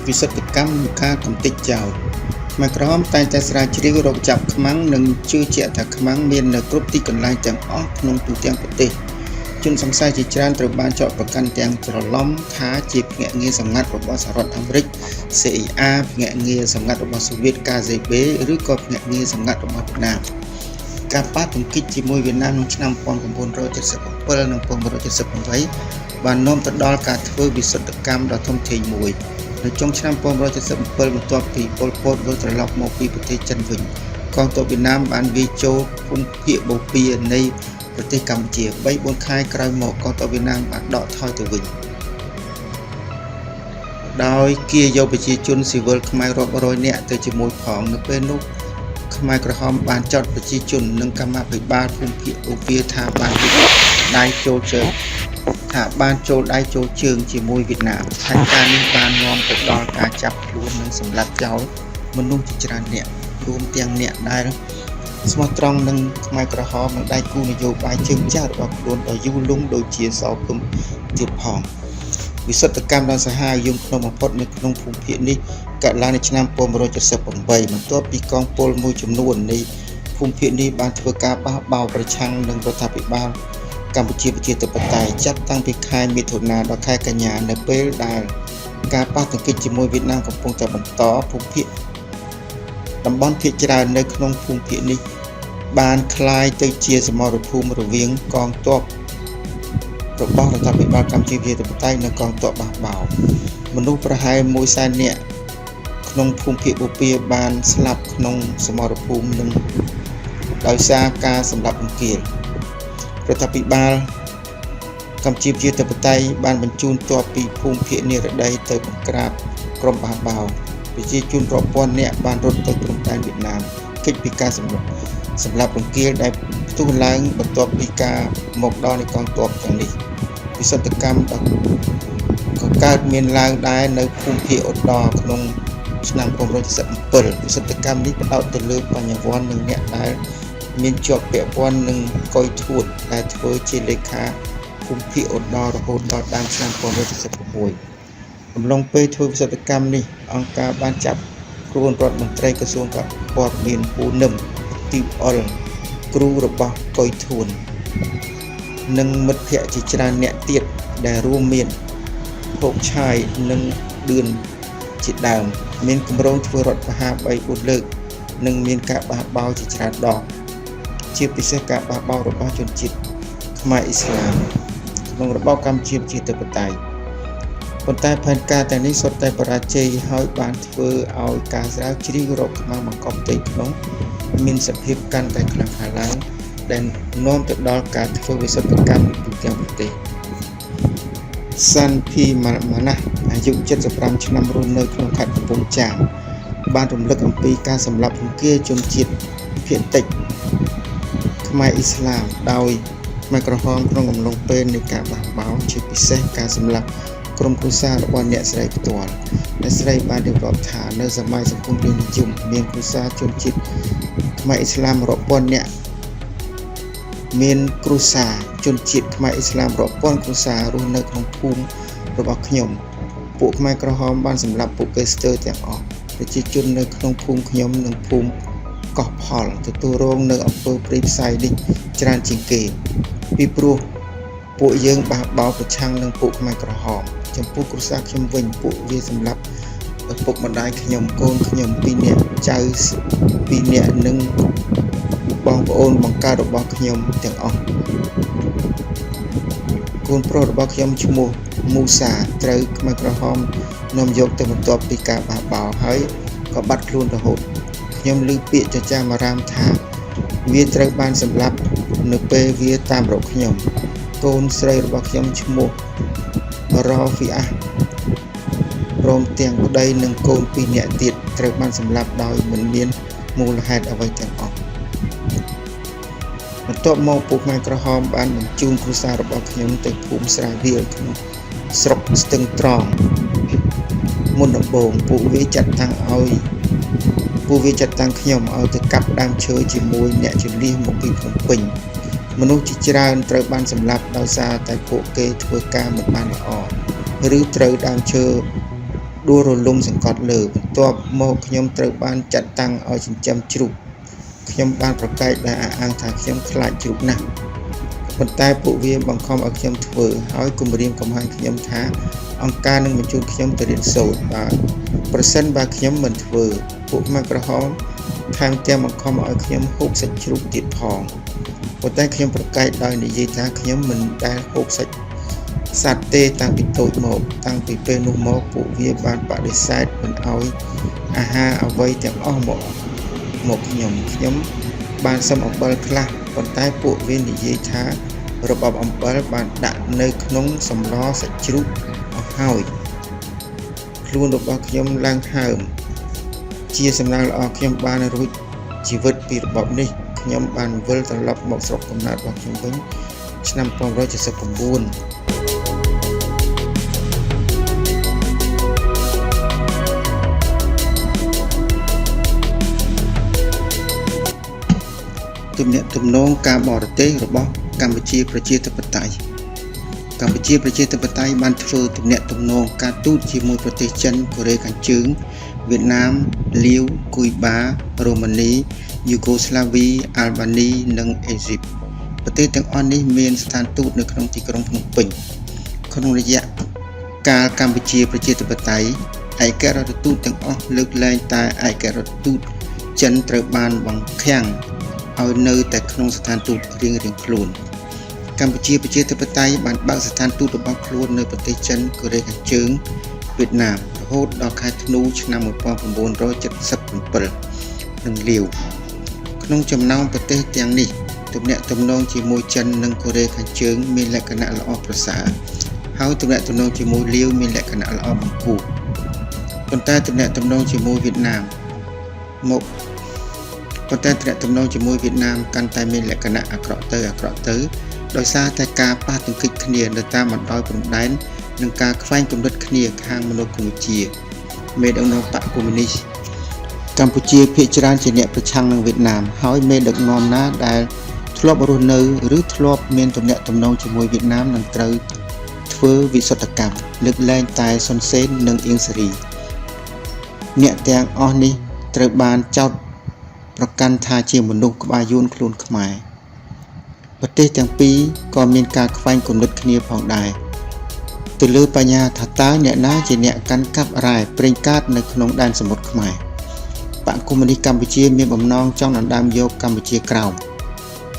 វិសុទ្ធកម្មនិងការកម្ទេចចោលខ្មែរក្រហមតែងតែស្រាវជ្រាវរកចាប់ខ្មាំងនិងជឿជាក់ថាខ្មាំងមាននៅគ្រប់ទីកន្លែងទាំងអស់ក្នុងទូទាំងប្រទេសជនសង្ស័យជាច្រើនត្រូវបានចោទប្រកាន់ទាំងច្រឡំថាជាភ្នាក់ងារសម្ងាត់របស់សហរដ្ឋអាមេរិក CIA ភ្នាក់ងារសម្ងាត់របស់សូវៀត KGB ឬក៏ភ្នាក់ងារសម្ងាត់របស់វៀតណាមការប៉ះទង្គិចជាមួយវៀតណាមក្នុងឆ្នាំ1977និង1978បាននាំទៅដល់ការធ្វើវិសុទ្ធកម្មដ៏ធំធេងមួយនៅចុងឆ្នាំ1977បន្ទាប់ពីប៉ុលពតវិលត្រឡប់មកពីប្រទេសចិនវិញកងទ័ពវៀតណាមបានវាយចូលភូមិភាគបូព៌ានៃប្រទេសកម្ពុជា3-4ខែក្រោយមកកងទ័ពវៀតណាមបានដកថយទៅវិញដោយគៀយកប្រជាជនស៊ីវិលខ្មែររាប់រយនាក់ទៅជាមួយផងនៅពេលនោះខ្មែរក្រហមបានចោទប្រជាជននិងកម្មាភិបាលភូមិភាគបូព៌ាថាបានដៃចូលជើងថាបានចូលដៃចូលជើងជាមួយវៀតណាមហេតុការណ៍នេះបាននាំទៅដល់ការចាប់ខ្លួននិងសម្លាប់ចោលមនុស្សជាច្រើនអ្នករួមទាំងអ្នកដែលស្មោះត្រង់នឹងខ្មែរក្រហមនិងដៃគូនយោបាយជើងចាស់របស់ខ្លួនដ៏យូរលង់ដូចជាសភឹមទៀតផងវិសុទ្ធកម្មដ៏សាហាវយង់ភ្នំបំផុតនៅក្នុងភូមិភាគនេះកើតឡើងនៅឆ្នាំ1978បន្ទាប់ពីកងពលមួយចំនួននៃភូមិភាគនេះបានធ្វើការបះបោរប្រឆាំងនឹងរដ្ឋាភិបាលកម្ពុជាប្រជាធិបតេយ្យចាប់តាំងពីខែមិថុនាដល់ខែកញ្ញានៅពេលដែលការប៉ះទង្គិចជាមួយវៀតណាមកំពុងតែបន្តភូមិភាគតំបន់ភាគច្រើននៅក្នុងភូមិភាគនេះបានក្លាយទៅជាសមរភូមិរវាងកងទ័ពរបស់រដ្ឋាភិបាលកម្ពុជាប្រជាធិបតេយ្យនិងកងទ័ពបះបោរមនុស្សប្រហែល1សែននាក់ក្នុងភូមិភាគបូព៌ាបានស្លាប់ក្នុងសមរភូមិនឹងដោយសារការសម្លាប់រង្គាលរដ្ឋាភិបាលកម្ពុជាប្រជាធិបតេយ្យបានបញ្ជូនទ័ពពីភូមិភាគនិរតីទៅបង្ក្រាបក្រុមបះបោរប្រជាជនរាប់ពាន់នាក់បានរត់ទៅព្រំដែនវៀតណាមគេចពីការសម្លាប់រង្គាលដែលផ្ទុះឡើងបន្ទាប់ពីការមកដល់នៃកងទ័ពទាំងនេះវិសុទ្ធកម្មដ៏ក៏កើតមានឡើងដែរនៅភូមិភាគឧត្តរក្នុងឆ្នាំ1977វិសុទ្ធកម្មនេះផ្ដោតទៅលើបញ្ញវន្តនិងអ្នកដែលមានជាប់ពាក់ព័ន្ធនឹងកុយធួនដែលធ្វើជាលេខាភូមិភាគឧត្តររហូតដល់ដើមឆ្នាំ1976អំឡុងពេលធ្វើវិសុទ្ធកម្មនេះអង្គការបានចាប់ខ្លួនរដ្ឋមន្ត្រីក្រសួងព័ត៌មានពូនឹមទីអុលគ្រូរបស់កុយធួននិងមិត្តភ័ក្តិជាច្រើនអ្នកទៀតដែលរួមមានភោគឆាយនិងឌឿនជាដើមមានគម្រោងធ្វើរដ្ឋប្រហារ3-4លើកនិងមានការបះបោរជាច្រើនដងជាពិសេសការបះបោររបស់ជនជាតិខ្មែរអ៊ីស្លាមក្នុងរបបកម្ពុជាប្រជាធិបតេយ្យប៉ុន្តែផែនការទាំងនេះសុទ្ធតែបរាជ័យហើយបានធ្វើឲ្យការស្រាវជ្រាវរកខ្មាំងបង្កប់ផ្ទៃក្នុងមានសភាពកាន់តែខ្លាំងក្លាឡើងដែលនាំទៅដល់ការធ្វើវិសុទ្ធកម្មនៅទូទាំងប្រទេសសាន់ភីម៉ាណាស់អាយុ75ឆ្នាំរស់នៅក្នុងខេត្តកំពង់ចាមបានរំលឹកអំពីការសម្លាប់រង្គាលជនជាតិភាគតិចខ្មែរអ៊ីស្លាមដោយខ្មែរក្រហមក្នុងអំឡុងពេលនៃការបះបោរជាពិសេសការសម្លាប់ក្រុមគ្រួសាររបស់អ្នកស្រីផ្ទាល់អ្នកស្រីបានរៀបរាប់ថានៅសម័យសង្គមរាស្ត្រនិយមមានគ្រួសារជនជាតិខ្មែរអ៊ីស្លាមរាប់ពាន់នាក់មានគ្រួសារជនជាតិខ្មែរអ៊ីស្លាមរាប់ពាន់គ្រួសាររស់នៅក្នុងភូមិរបស់ខ្ញុំពួកខ្មែរក្រហមបានសម្លាប់ពួកគេស្ទើរទាំងអស់ប្រជាជននៅក្នុងភូមិខ្ញុំនិងភូមិកោះផលទទួលរងនៅអំពើព្រៃផ្សៃនេះច្រើនជាងគេពីព្រោះពួកយើងបះបោរប្រឆាំងនឹងពួកខ្មែរក្រហមចំពោះគ្រួសារខ្ញុំវិញពួកវាសម្លាប់ឪពុកម្ដាយខ្ញុំកូនខ្ញុំ2នាក់ចៅ2នាក់និងបងប្អូនបង្កើតរបស់ខ្ញុំទាំងអស់កូនប្រុសរបស់ខ្ញុំឈ្មោះមូសាត្រូវខ្មែរក្រហមនាំយកទៅបន្ទាប់ពីការបះបោរហើយក៏បាត់ខ្លួនរហូតខ្ញុំឮពាក្យចចាមអារាមថាវាត្រូវបានសម្លាប់នៅពេលវាតាមរកខ្ញុំកូនស្រីរបស់ខ្ញុំឈ្មោះរ៉ាហ្វីអាព្រមទាំងប្តីនិងកូន2នាក់ទៀតត្រូវបានសម្លាប់ដោយមិនមានមូលហេតុអ្វីទាំងអស់បន្ទាប់មកពួកខ្មែរក្រហមបានបញ្ជូនគ្រួសាររបស់ខ្ញុំទៅភូមិស្រែវាលក្នុងស្រុកស្ទឹងត្រង់មុនដំបូងពួកវាចាត់តាំងឲ្យពួកវាចាត់តាំងខ្ញុំឲ្យទៅកាប់ដើមឈើជាមួយអ្នកជលៀសមកពីភ្នំពេញមនុស្សជាច្រើនត្រូវបានសម្លាប់ដោយសារតែពួកគេធ្វើការមិនបានល្អឬត្រូវដើមឈើ ដួលរលំសង្កត់លើបន្ទាប់មកខ្ញុំត្រូវបានចាត់តាំងឲ្យចិញ្ចឹមជ្រូកខ្ញុំបានប្រកែកដោយអះអាងថាខ្ញុំខ្លាចជ្រូកណាស់ប៉ុន្តែពួកវាបង្ខំឲ្យខ្ញុំធ្វើហើយគំរាមកំហែងខ្ញុំថាអង្គការនឹងបញ្ជូនខ្ញុំទៅរៀនសូត្របាទប្រសិនបើខ្ញុំមិនធ្វើពួកខ្មែរក្រហមថែមទាំងបង្ខំឲ្យខ្ញុំហូបសាច់ជ្រូកទៀតផងប៉ុន្តែខ្ញុំប្រកែកដោយនិយាយថាខ្ញុំមិនដែលហូបសាច់សត្វទេតាំងពីតូចមកតាំងពីពេលនោះមកពួកវាបានបដិសេធមិនឲ្យអាហារអ្វីទាំងអស់មកខ្ញុំខ្ញុំបានសុំអំបិលខ្លះប៉ុន្តែពួកវានិយាយថារបបអំបិលបានដាក់នៅក្នុងសម្លសាច់ជ្រូកអស់ហើយខ្លួនរបស់ខ្ញុំឡើងហើមជាសំណាងល្អខ្ញុំបានរួចជីវិតពីរបបនេះខ្ញុំបានវិលត្រឡប់មកស្រុកកំណើតរបស់ខ្ញុំវិញឆ្នាំ1979ទំនាក់ទំនងការបរទេសរបស់កម្ពុជាប្រជាធិបតេយ្យកម្ពុជាប្រជាធិបតេយ្យបានធ្វើទំនាក់ទំនងការទូតជាមួយប្រទេសចិនកូរ៉េខាងជើងវៀតណាមលាវគុយបារូម៉ានីយូហ្គោស្លាវីអាល់បានីនិងអេស៊ីបប្រទេសទាំងអស់នេះមានស្ថានទូតនៅក្នុងទីក្រុងភ្នំពេញក្នុងរយៈកាលកម្ពុជាប្រជាធិបតេយ្យឯករដ្ឋទូតទាំងអស់លើកលែងតែឯករដ្ឋទូតចិនត្រូវបានបង្ខាំងឲ្យនៅតែក្នុងស្ថានទូតរៀងៗខ្លួនកម្ពុជាប្រជាធិបតេយ្យបានបើកស្ថានទូតរបស់ខ្លួននៅប្រទេសចិនកូរ៉េខាងជើងវៀតណាមរហូតដល់ខែធ្នូឆ្នាំ1977និងលាវក្នុងចំណោមប្រទេសទាំងនេះទំនាក់ទំនងជាមួយចិននិងកូរ៉េខាងជើងមានលក្ខណៈល្អប្រសើរហើយទំនាក់ទំនងជាមួយលាវមានលក្ខណៈល្អបង្គួរប៉ុន្តែទំនាក់ទំនងជាមួយវៀតណាមមកប៉ុន្តែទំនាក់ទំនងជាមួយវៀតណាមកាន់តែមានលក្ខណៈអាក្រក់ទៅដោយសារតែការប៉ះទង្គិចគ្នានៅតាមបណ្ដោយព្រំដែននិងការខ្វែងគំនិតគ្នាខាងមនោគមវិជ្ជាមេដឹកនាំបក្សកុម្មុយនីសកម្ពុជាភាគច្រើនជាអ្នកប្រឆាំងនឹងវៀតណាមហើយមេដឹកនាំណាដែលធ្លាប់រស់នៅឬធ្លាប់មានទំនាក់ទំនងជាមួយវៀតណាមនឹងត្រូវធ្វើវិសុទ្ធកម្មលើកលែងតែសុនសេននិងអៀងសារីអ្នកទាំងអស់នេះត្រូវបានចោទប្រកាន់ថាជាមនុស្សក្បាលយួនខ្លួនខ្មែរប្រទេសទាំងពីរក៏មានការខ្វែងគំនិតគ្នាផងដែរទៅលើបញ្ហាថាតើអ្នកណាជាអ្នកកាន់កាប់រ៉ែប្រេងកាតនៅក្នុងដែនសមុទ្រខ្មែរបក្សកុម្មុយនីសកម្ពុជាមានបំណងចង់ដណ្ដើមយកកម្ពុជាក្រោម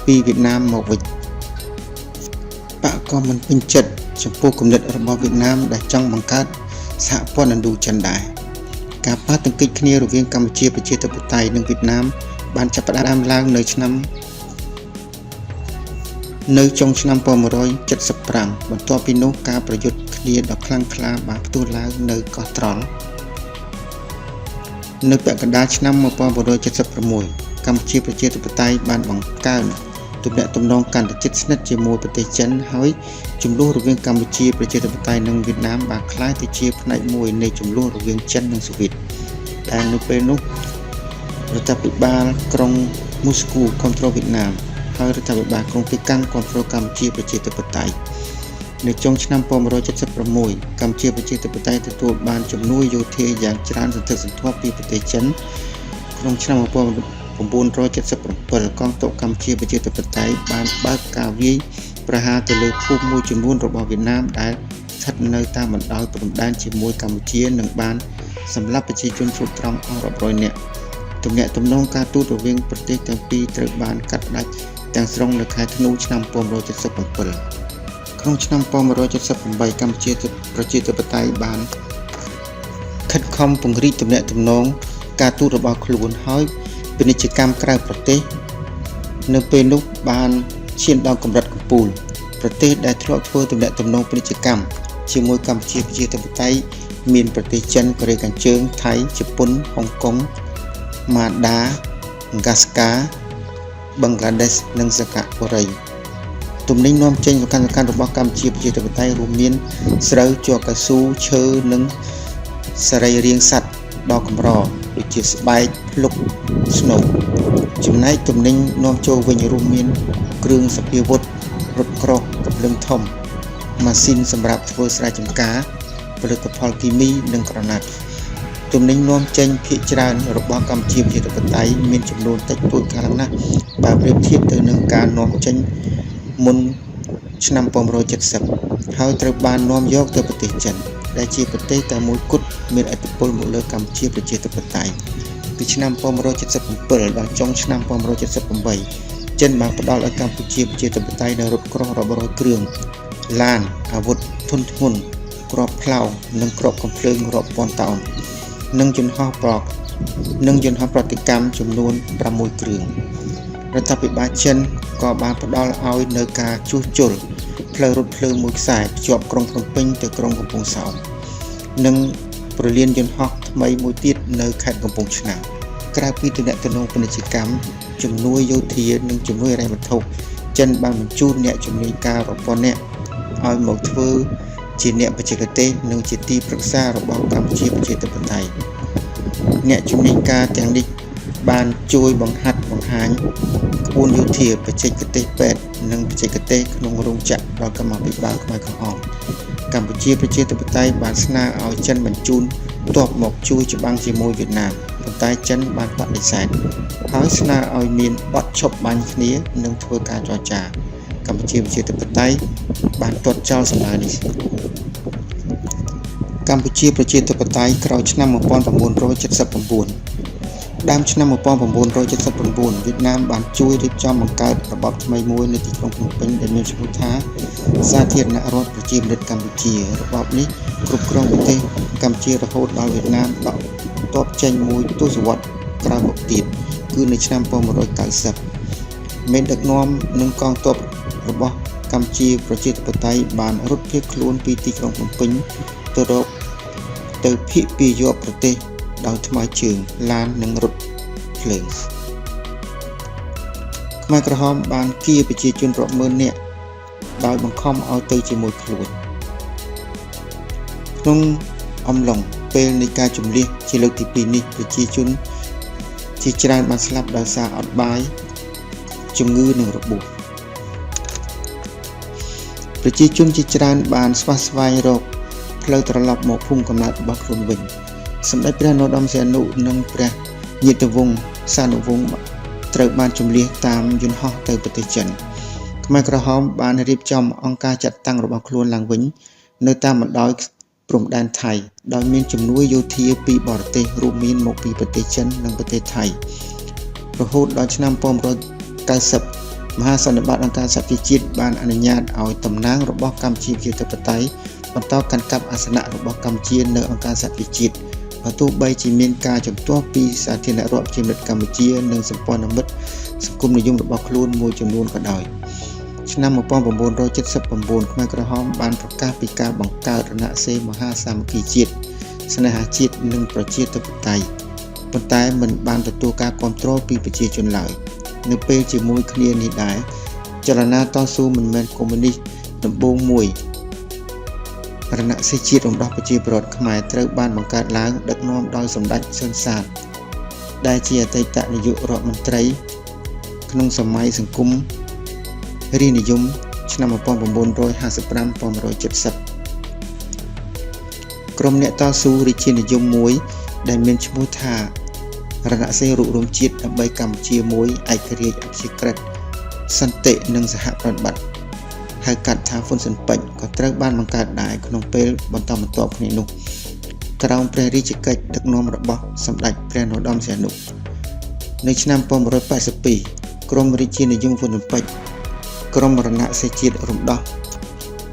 ពីវៀតណាមមកវិញបក្សក៏មិនពេញចិត្តចំពោះគំនិតរបស់វៀតណាមដែលចង់បង្កើតសហព័ន្ធឥណ្ឌូចិនដែរការប៉ះទង្គិចគ្នារវាងកម្ពុជាប្រជាធិបតេយ្យនិងវៀតណាមបានចាប់ផ្ដើមឡើងនៅចុងឆ្នាំ1975បន្ទាប់ពីនោះការប្រយុទ្ធគ្នាដ៏ខ្លាំងក្លាបានផ្ទុះឡើងនៅកោះត្រល់នៅពាក់កណ្ដាលឆ្នាំ1976កម្ពុជាប្រជាធិបតេយ្យបានបង្កើនទំនាក់ទំនងកាន់តែជិតស្និទ្ធជាមួយប្រទេសចិនហើយជម្លោះរវាងកម្ពុជាប្រជាធិបតេយ្យនិងវៀតណាមបានក្លាយទៅជាផ្នែកមួយនៃជម្លោះរវាងចិននិងសូវៀតដែលនៅពេលនោះរដ្ឋាភិបាលក្រុងមូស្គូគាំទ្រវៀតណាមហើយរដ្ឋាភិបាលក្រុងប៉េកាំងគាំទ្រកម្ពុជាប្រជាធិបតេយ្យនៅចុងឆ្នាំ1976កម្ពុជាប្រជាធិបតេយ្យទទួលបានជំនួយយោធាយ៉ាងច្រើនសន្ធឹកសន្ធាប់ពីប្រទេសចិនក្នុងឆ្នាំ1977កងទ័ពកម្ពុជាប្រជាធិបតេយ្យបានបើកការវាយប្រហារទៅលើភូមិមួយចំនួនរបស់វៀតណាមដែលស្ថិតនៅតាមបណ្ដោយព្រំដែនជាមួយកម្ពុជានិងបានសម្លាប់ប្រជាជនស្លូតត្រង់អស់រាប់រយនាក់ទំនាក់ទំនងការទូតរវាងប្រទេសទាំងពីរត្រូវបានកាត់ផ្តាច់ទាំងស្រុងនៅខែធ្នូឆ្នាំ1977ក្នុងឆ្នាំ1978កម្ពុជាប្រជាធិបតេយ្យបានខិតខំពង្រីកទំនាក់ទំនងការទូតរបស់ខ្លួនហើយពាណិជ្ជកម្មក្រៅប្រទេសនៅពេលនោះបានឈានដល់កម្រិតកំពូលប្រទេសដែលធ្លាប់ធ្វើទំនាក់ទំនងពាណិជ្ជកម្មជាមួយកម្ពុជាប្រជាធិបតេយ្យមានប្រទេសចិនកូរ៉េខាងជើងថៃជប៉ុនហុងកុងម៉ាដាហ្គាស្កាបង់ក្លាដេសនិងសិង្ហបុរីទំនិញនាំចេញសំខាន់ៗរបស់កម្ពុជាប្រជាធិបតេយ្យរួមមានស្រូវជ័រកៅស៊ូឈើនិងសរីរាង្គសត្វដ៏កម្រដូចជាស្បែកភ្លុកស្នូកចំណែកទំនិញនាំចូលវិញរួមមានគ្រឿងសព្វាវុធរថក្រោះកំភ្លើងធំម៉ាស៊ីនសម្រាប់ធ្វើស្រែចម្ការ ផលិតផលគីមីនិងក្រណាត់ទំនិញនាំចេញភាគច្រើនរបស់កម្ពុជាប្រជាធិបតេយ្យមានចំនួនតិចតួចខ្លាំងណាស់បើប្រៀបធៀបទៅនឹងការនាំចេញមុនឆ្នាំ1970ហើយត្រូវបាននាំយកទៅប្រទេសចិនដែលជាប្រទេសតែមួយគត់មានឥទ្ធិពលមកលើកម្ពុជាប្រជាធិបតេយ្យពីឆ្នាំ1977ដល់ចុងឆ្នាំ1978ចិនបានផ្ដល់ឲ្យកម្ពុជាប្រជាធិបតេយ្យនូវរថក្រោះរាប់រយគ្រឿងឡានអាវុធធុនធ្ងន់គ្រាប់ផ្លោងនិងគ្រាប់កាំភ្លើងរាប់ពាន់តោននិងយន្តហោះប្រកនិងយន្តហោះប្រតិកម្មចំនួន6គ្រឿងរដ្ឋាភិបាលចិនក៏បានផ្ដល់ឲ្យនៅការជួសជុលផ្លូវរថភ្លើងមួយខ្សែភ្ជាប់ក្រុងភ្នំពេញទៅក្រុងកំពង់សោមនិងព្រលានយន្តហោះថ្មីមួយទៀតនៅខេត្តកំពង់ឆ្នាំងក្រៅពីទំនាក់ទំនងពាណិជ្ជកម្មជំនួយយោធានិងជំនួយហិរញ្ញវត្ថុចិនបានបញ្ជូនអ្នកជំនាញការរាប់ពាន់នាក់ឲ្យមកធ្វើជាអ្នកបច្ចេកទេសនិងជាទីប្រឹក្សារបស់កម្ពុជាប្រជាធិបតេយ្យអ្នកជំនាញការទាំងនេះបានជួយបង្ហាត់បង្ហាញក្បួនយោធាបច្ចេកទេសពេទ្យនិងបច្ចេកទេសក្នុងរោងចក្រដល់កម្មាភិបាលខ្មែរក្រហមកម្ពុជាប្រជាធិបតេយ្យបានស្នើឲ្យចិនបញ្ជូនទ័ពមកជួយច្បាំងជាមួយវៀតណាមប៉ុន្តែចិនបានបដិសេធហើយស្នើឲ្យមានបទឈប់បាញ់គ្នានិងធ្វើការចរចាកម្ពុជាប្រជាធិបតេយ្យបានទាត់ចោលសំណើនេះកម្ពុជាប្រជាធិបតេយ្យក្រោយឆ្នាំ1979ដើមឆ្នាំ1979វៀតណាមបានជួយរៀបចំបង្កើតរបបថ្មីមួយនៅទីក្រុងភ្នំពេញដែលមានឈ្មោះថាសាធារណរដ្ឋប្រជាមានិតកម្ពុជារបបនេះគ្រប់គ្រងប្រទេសកម្ពុជារហូតដល់វៀតណាមដកទ័ពចេញមួយទសវត្សរ៍ក្រោយមកទៀតគឺនៅឆ្នាំ1990មេដឹកនាំនិងកងទ័ពរបស់កម្ពុជាប្រជាធិបតេយ្យបានរត់ភៀសខ្លួនពីទីក្រុងភ្នំពេញទៅរកទៅភាគពាយ័ព្យប្រទេសដោយថ្មើរជើងឡាននិងរថភ្លើងខ្មែរក្រហមបានគៀប្រជាជនរាប់ម៉ឺននាក់ដោយបង្ខំឲ្យទៅជាមួយខ្លួនក្នុងអំឡុងពេលនៃការជម្លៀសជាលើកទី2នេះប្រជាជនជាច្រើនបានស្លាប់ដោយសារអត់បាយជំងឺនិងរបួសប្រជាជនជាច្រើនបានស្វះស្វែងរកផ្លូវត្រឡប់មកភូមិកំណើតរបស់ខ្លួនវិញសម្ដេចព្រះនរោត្តមសីហនុនិងព្រះញាតិវង្សសានុវង្សត្រូវបានជម្លៀសតាមយន្តហោះទៅប្រទេសចិនខ្មែរក្រហមបានរៀបចំអង្គការចាត់តាំងរបស់ខ្លួនឡើងវិញនៅតាមបណ្ដោយព្រំដែនថៃដោយមានជំនួយយោធាពីបរទេសរួមមានមកពីប្រទេសចិននិងប្រទេសថៃរហូតដល់ឆ្នាំ1990មហាសន្និបាតអង្គការសហប្រជាជាតិបានអនុញ្ញាតឲ្យតំណាងរបស់កម្ពុជាប្រជាធិបតេយ្យបន្តកាន់កាប់អាសនៈរបស់កម្ពុជានៅអង្គការសហប្រជាជាតិបើទោះបីជាមានការជំទាស់ពីសាធារណរដ្ឋប្រជាមានិតកម្ពុជានិងសម្ព័ន្ធមិត្តសង្គមនិយមរបស់ខ្លួនមួយចំនួនក៏ដោយឆ្នាំ1979ខ្មែរក្រហមបានប្រកាសពីការបង្កើតរណសិរ្សមហាសាមគ្គីជាតិស្នេហាជាតិនិងប្រជាធិបតេយ្យប៉ុន្តែមិនបានទទួលការគាំទ្រពីប្រជាជនឡើយនៅពេលជាមួយគ្នានេះដែរចលនាតស៊ូមិនមែនកុម្មុយនីសដំបូងមួយរណសិរ្សជាតិរំដោះប្រជាពលរដ្ឋខ្មែរត្រូវបានបង្កើតឡើងដឹកនាំដោយសម្ដេចសុនសានដែលជាអតីតនាយករដ្ឋមន្ត្រីក្នុងសម័យសង្គមរាស្ត្រនិយមឆ្នាំ1955-1970ក្រុមអ្នកតស៊ូរាជានិយមមួយដែលមានឈ្មោះថារណសិរ្សរួបរួមជាតិដើម្បីកម្ពុជាមួយឯករាជ្យអព្យាក្រឹតសន្តិនិងសហប្រតិបត្តិហៅកាត់ថាហ្វុនស៊ិនពេជ្រក៏ត្រូវបានបង្កើតដែរក្នុងពេលបន្តបន្ទាប់គ្នានោះក្រោមព្រះរាជកិច្ចដឹកនាំរបស់សម្ដេចព្រះនរោត្តមសីហនុនៅឆ្នាំ1982ក្រុមរាជានិយមហ្វុនស៊ិនពេជ្រក្រុមរណសិរ្សជាតិរំដោះ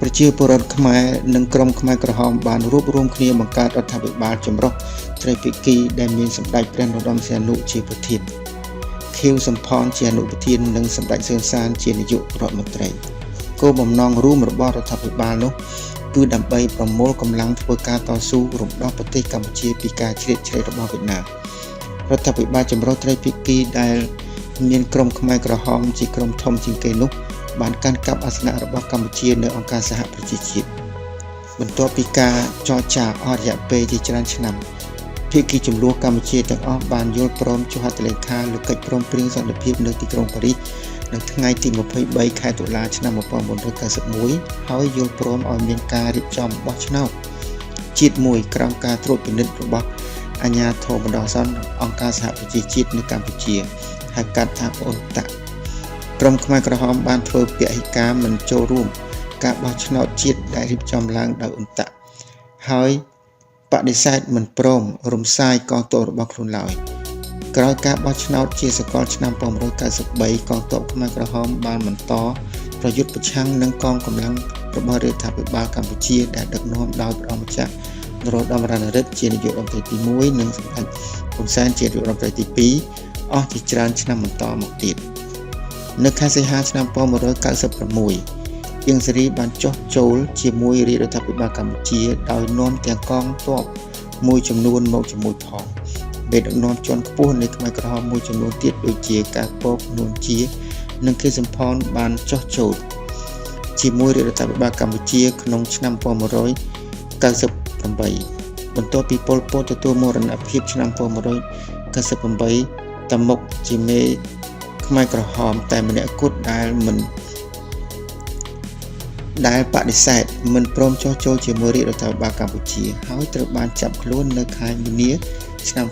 ប្រជាពលរដ្ឋខ្មែរនិងក្រុមខ្មែរក្រហមបានរួបរวมគ្នាបង្កើតរដ្ឋាភិបាលចម្រុះត្រីភាគីដែលមានសម្ដេចព្រះនរោត្តមសីហនុជាប្រធានខៀវសំផនជាអនុប្រធាននិងសម្ដេចសឿនសានជានាយករដ្ឋមន្ត្រីគោលបំណងរួមរបស់រដ្ឋាភិបាលនោះគឺដើម្បីប្រមូលកម្លាំងធ្វើការតស៊ូរំដោះប្រទេសកម្ពុជាពីការជ្រៀតជ្រែករបស់វៀតណាមរដ្ឋាភិបាលចម្រុះត្រីភាគីដែលមានក្រុមខ្មែរក្រហមជាក្រុមធំជាងគេនោះបានកាន់កាប់អាសនៈរបស់កម្ពុជានៅអង្គការសហប្រជាជាតិបន្ទាប់ពីការចរចាអស់រយៈពេលជាច្រើនឆ្នាំភាគីចំនួនកម្ពុជាទាំងអស់បានយល់ព្រមចុះហត្ថលេខាលើកិច្ចព្រមព្រៀងសន្តិភាពនៅទីក្រុងប៉ារីសនៅថ្ងៃទី23ខែតុលាឆ្នាំ1991ហើយយល់ព្រមឲ្យមានការរៀបចំបោះឆ្នោត ជាតិមួយក្រោមការត្រួតពិនិត្យរបស់អាជ្ញាធរបណ្ដោះអាសន្នអង្គការសហប្រជាជាតិនៅកម្ពុជាហៅកាត់ថាអ៊ុនតាក់ក្រុមខ្មែរក្រហមបានធ្វើពហិការមិនចូលរួមការបោះឆ្នោតជាតិដែលរៀបចំឡើងដោយអ៊ុនតាក់ហើយបដិសេធមិនព្រមរំសាយកងទ័ពរបស់ខ្លួនឡើយក្រោយការបោះឆ្នោតជាសកលឆ្នាំ1993កងទ័ពខ្មែរក្រហមបានបន្តប្រយុទ្ធប្រឆាំងនឹងកងកម្លាំងរបស់រាជរដ្ឋាភិបាលកម្ពុជាដែលដឹកនាំដោយព្រះអង្គម្ចាស់នរោត្តមរណឫទ្ធិជានាយករដ្ឋមន្ត្រីទី1និងសម្ដេចហ៊ុនសែនជានាយករដ្ឋមន្ត្រីទី2អស់ជាច្រើនឆ្នាំបន្តមកទៀតនៅខែសីហាឆ្នាំ1996អៀងសារីបានចុះចូលជាមួយរាជរដ្ឋាភិបាលកម្ពុជាដោយនាំទាំងកងទ័ពមួយចំនួនមកជាមួយផងមេដឹកនាំជាន់ខ្ពស់នៃខ្មែរក្រហមមួយចំនួនទៀតដូចជាការពកនួនជានិងខៀវសំផនបានចុះចូលជាមួយរាជរដ្ឋាភិបាលកម្ពុជាក្នុងឆ្នាំ1998បន្ទាប់ពីប៉ុលពតទទួលមរណភាពឆ្នាំ1998តាមុកជាមេខ្មែរក្រហមតែម្នាក់គត់ដែលមិនដែលបដិសេធមិនព្រមចុះចូលជាមួយរាជរដ្ឋាភិបាលកម្ពុជាហើយត្រូវបានចាប់ខ្លួននៅខែមីនាឆ្នាំ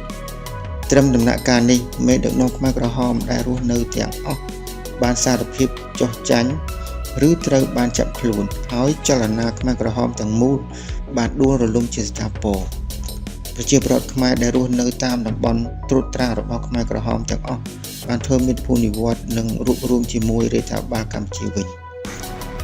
1999ត្រឹមដំណាក់កាលនេះមេដឹកនាំខ្មែរក្រហមដែលរស់នៅទាំងអស់បានសារភាពចុះចាញ់ឬត្រូវបានចាប់ខ្លួនហើយចលនាខ្មែរក្រហមទាំងមូលបានដួលរលំជាស្ថាពរប្រជាពលរដ្ឋខ្មែរដែលរស់នៅតាមតំបន់ត្រួតត្រារបស់ខ្មែរក្រហមទាំងអស់បានធ្វើមាតុភូមិនិវត្តន៍និងរួបរួមជាមួយរាជរដ្ឋាភិបាលកម្ពុជាវិញ។